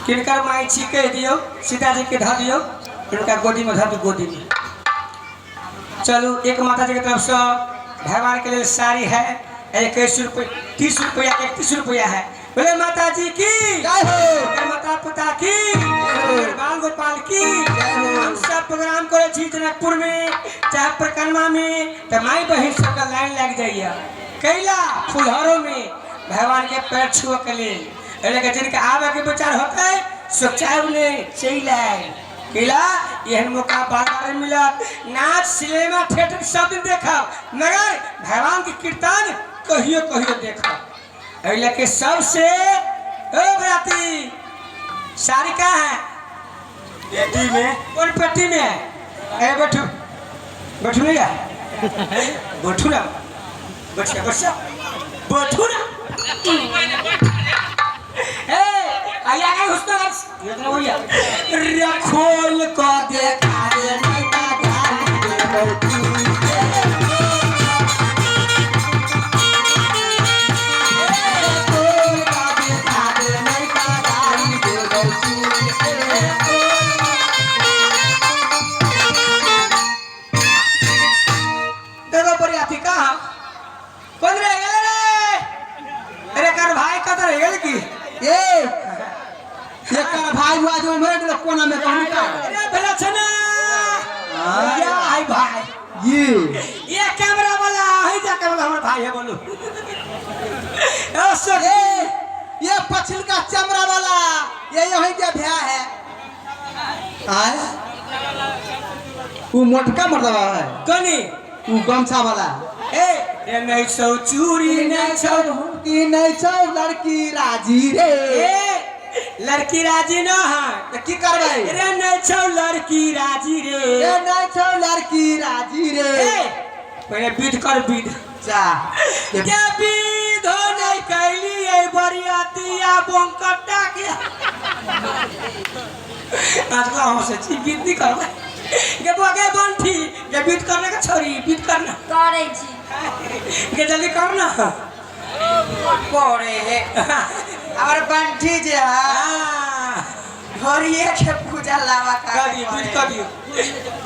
किनकर माय छी कहि दियौ, सीताजी के धऽ दियौ हुनका गोदी में, धऽ दियौ गोदी में। चलू, एक माता जी के तरफ से भगवान के लिए साड़ी है 21 रुपये, 30 रुपया, 31 रुपया है। बोले माता जी की जय हो। माता पिता की, बाल गोपाल की। जय हो। हम सब प्रोग्राम करे छी जनकपुर में चाहे प्रकरमा में, तो माई बहन सबके लाइन लग जाइए कैला फुलहरों में भगवान के पैर छुए के लेल। एहि जिनका आबे के विचार होते सोचायब नहीं, चलि आयल। कैला एहन मौका बार बार मिलत। नाच, सिनेमा, थिएटर सब दिन देखब, मगर भगवान के कीर्तन कहियो कहियो देखब। एहि लए के सबसे ओ बराती, साड़ी कहाँ है? पेटी में। कौन पेटी में है? ए बैठू, बैठू नहीं है, बैठू ना, बैठिया, बैठिया, बैठू ना। ए आया गए हुस्न इतना भैया रखोल को देखा रे नैका गाली दे खोल का देखा दे नैका गाली दे। देखो बरियाती कहाँ कौन रह गेलै रे? अरे कर भाई कत रह गेल की? ए एकर भाई हुआ जो मर गेल कोना में कहूं का। अरे भेला छै ना। हाँ। या आई भाई। ये ये कैमरा वाला है, जा कैमरा हमर भाई है। बोलू ए सर। ए ये पछिलका चमड़ा वाला ये यहीं के भ्या है। आय वो मोटका मर्दवा है। कनी? वो गमछा वाला। ए रे नहीं छौ चूड़ी नहीं छौ की नहीं छौ लड़की राजी रे। ए लड़की राजी न है। तऽ की करबै? रे नहीं छौ लड़की राजी रे। रे नहीं छौ लड़की राजी रे। ए पहिले विध कर, विध। जा। के विध नहीं कैली ए बरियातिया बोंकटा के आजकल हम से छी विध नहीं करबै के बुआ के बंठी के विध करने का छोरी विध करना। करै छी। के जल्दी करना। करे है और बंठी जे है। हाँ। घरिए के पूजा लावा। कर दियो, विध कर दियो।